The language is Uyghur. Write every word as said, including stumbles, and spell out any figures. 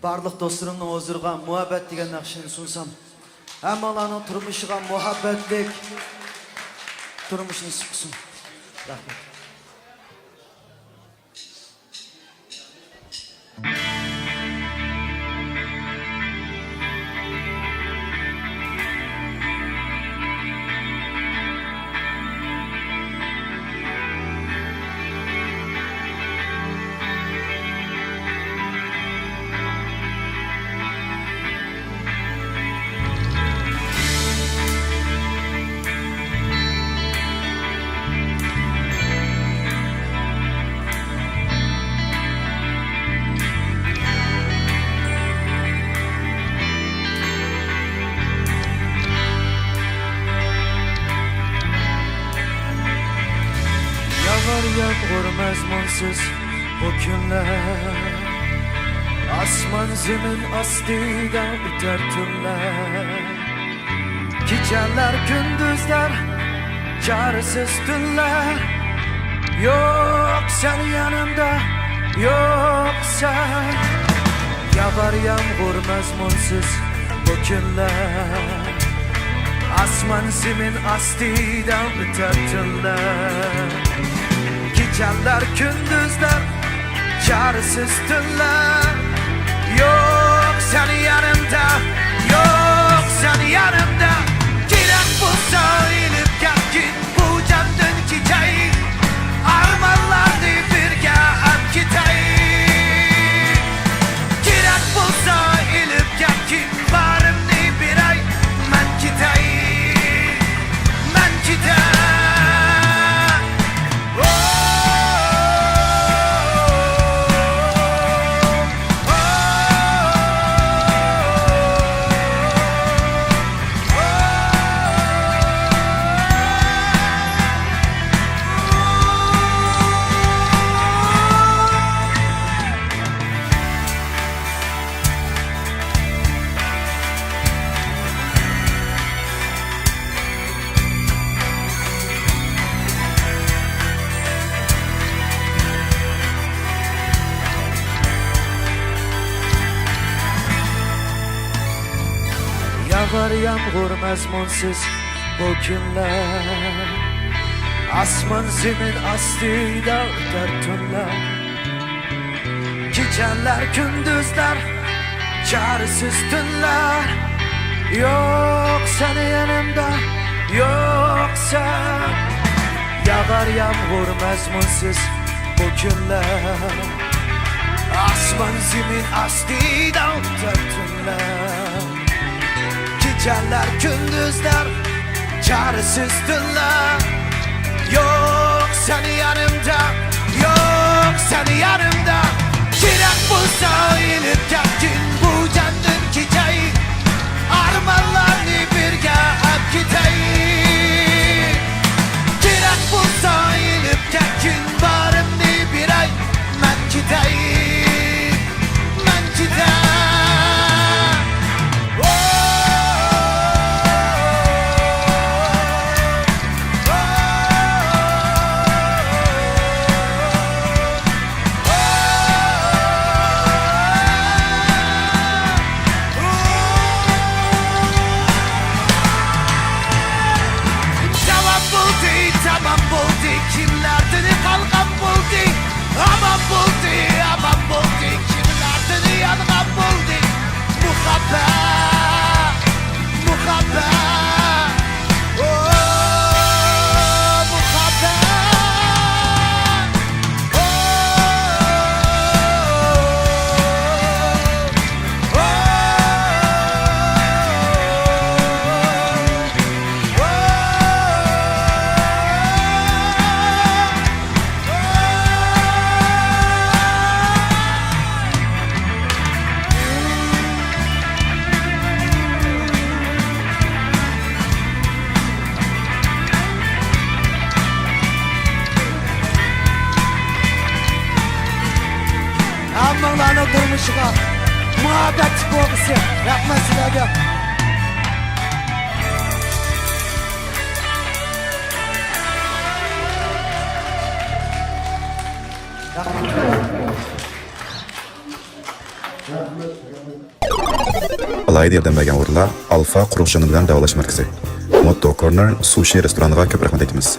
بارلىق دوستلىرىمنىڭ ھۇزۇرىغا مۇھەببەت دېگەن ناخشىنى سۇنسام، ھەممىڭلارنىڭ تۇرمۇشىغا مۇھەببەتلىك تۇرمۇش نېسىپ قىلسۇن. رەھمەت. ياغار يامغۇر مەزمۇنسىز بۇ كۈنلەر، ئاسمان زېمىن ئاستىدا ئۆتەر تۈنلەر. كېچەلەر، كۈندۈزلەر، چارىسىز تۈنلەر. يوق سەن يېنىمدا، يوق سەن. ياغار يامغۇر مەزمۇنسىز بۇ كۈنلەر. ئاسمان زېمىن ئاستىدا ئۆتەر تۈنلەر. كېچەلەر، كۈندۈزلەر، چارىسىز تۈنلەر. يوق سەن يېنىمدا، يوق سەن يېنىمدا. كېرەك بولسا ئېلىپ كەتكىن بۇ جاندىن كېچەي. ئارمانلارنى بىرگە ئەپ كېتەي. كېرەك بولسا ئېلىپ كەتكىن بارىمنى بېرەي. مەن كېتەي، مەن كېتەي. ياغار يامغۇر مەزمۇنسىز بۇ كۈنلەر، ئاسمان زېمىن ئاستىدا ئۆتەر تۈنلەر. كېچەلەر، كۈندۈزلەر، چارىسىز تۈنلەر. يوق سەن يېنىمدا، يوق سەن. ياغار يامغۇر مەزمۇنسىز بۇ كۈنلەر. ئاسمان زېمىن ئاستىدا ئۆتەر تۈنلەر. كېچەلەر، كۈندۈزلەر، چارىسىز تۈنلەر. يوق سەن يېنىمدا، يوق سەن يېنىمدا. كېرەك بولسا ئېلىپ كەتكىن بۇ جاندىن كېچەي. ئارمانلارنى بىرگە ئەپ كېتەي. كېرەك بولسا ئېلىپ كەتكىن بارىمنى بېرەي. مەن كېتەي، مەن كېتەي. تامام بولدى، تامام بولدى، كىملەردىن قالغان بولدى؟ ئامان بولدى، ئامان بولدى، كىملەردىن يانغان بولدى؟ مۇھەببەت، مۇھەببەت، ئو، مۇھەببەت. ھەممىڭلارنىڭ تۇرمۇشىغا مۇھەببەتلىك بولغۇسى. رەھمەت سىلەرگە. رەھمەت. ئالاھىدە ياردەم بەرگەن ئورۇنلار ئالفا قۇرۇق ژۇرنىلى بىلەن داۋالاش مەركىزى، موتو كورنېر سۇشى رېستورانىغا كۆپ رەھمەت ئېيتىمىز.